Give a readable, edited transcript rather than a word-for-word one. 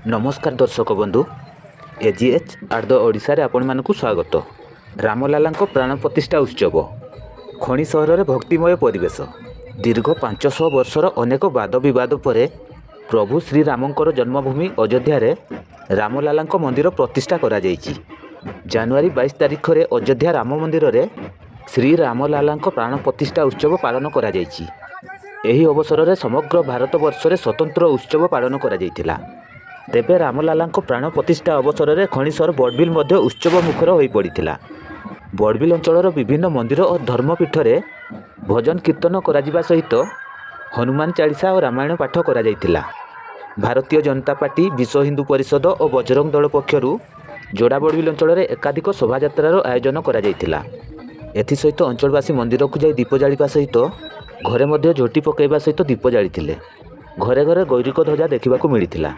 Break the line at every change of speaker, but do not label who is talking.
ନମସ୍କାର ଦର୍ଶକ ବନ୍ଧୁ, ଏଜିଏଚ୍ ଆଟ୍ the ଓଡ଼ିଶାରେ ଆପଣମାନଙ୍କୁ ସ୍ୱାଗତ। ରାମଲାଲାଙ୍କ ପ୍ରାଣ ପ୍ରତିଷ୍ଠା ଉତ୍ସବ, ଖଣି ସହରରେ ଭକ୍ତିମୟ ପରିବେଶ। ଦୀର୍ଘ 500 ବର୍ଷର ଅନେକ ବାଦ ବିବାଦ ପରେ ପ୍ରଭୁ ଶ୍ରୀରାମଙ୍କର ଜନ୍ମଭୂମି ଅଯୋଧ୍ୟାରେ ରାମଲାଲାଙ୍କ ମନ୍ଦିର ପ୍ରତିଷ୍ଠା କରାଯାଇଛି। ଜାନୁଆରୀ 22 ତାରିଖରେ ଅଯୋଧ୍ୟା ରାମ ମନ୍ଦିରରେ ଶ୍ରୀ ରାମଲାଲାଙ୍କ ପ୍ରାଣ ପ୍ରତିଷ୍ଠା ଉତ୍ସବ ପାଳନ କରାଯାଇଛି। ଏହି ଅବସରରେ ସମଗ୍ର ଭାରତ ବର୍ଷରେ ସ୍ୱତନ୍ତ୍ର ଉତ୍ସବ ପାଳନ କରାଯାଇଥିଲା। ତେବେ ରାମଲାଲାଙ୍କ ପ୍ରାଣ ପ୍ରତିଷ୍ଠା ଅବସରରେ ଖଣିସର ବଡ଼ବିଲ ମଧ୍ୟ ଉତ୍ସବ ମୁଖର ହୋଇପଡ଼ିଥିଲା। ବଡ଼ବିଲ ଅଞ୍ଚଳର ବିଭିନ୍ନ ମନ୍ଦିର ଓ ଧର୍ମପୀଠରେ ଭଜନ କୀର୍ତ୍ତନ କରାଯିବା ସହିତ ହନୁମାନ ଚାଳିଶା ଓ ରାମାୟଣ ପାଠ କରାଯାଇଥିଲା। ଭାରତୀୟ ଜନତା ପାର୍ଟି, ବିଶ୍ୱ ହିନ୍ଦୁ ପରିଷଦ ଓ ବଜରଙ୍ଗ ଦଳ ପକ୍ଷରୁ ଯୋଡ଼ା ବଡ଼ବିଲ ଅଞ୍ଚଳରେ ଏକାଧିକ ଶୋଭାଯାତ୍ରାର ଆୟୋଜନ କରାଯାଇଥିଲା। ଏଥିସହିତ ଅଞ୍ଚଳବାସୀ ମନ୍ଦିରକୁ ଯାଇ ଦୀପ ଜାଳିବା ସହିତ ଘରେ ମଧ୍ୟ ଝୋଟି ପକାଇବା ସହିତ ଦୀପ ଜାଳିଥିଲେ। ଘରେ ଘରେ ଗୈରିକ ଧ୍ୱଜା ଦେଖିବାକୁ ମିଳିଥିଲା।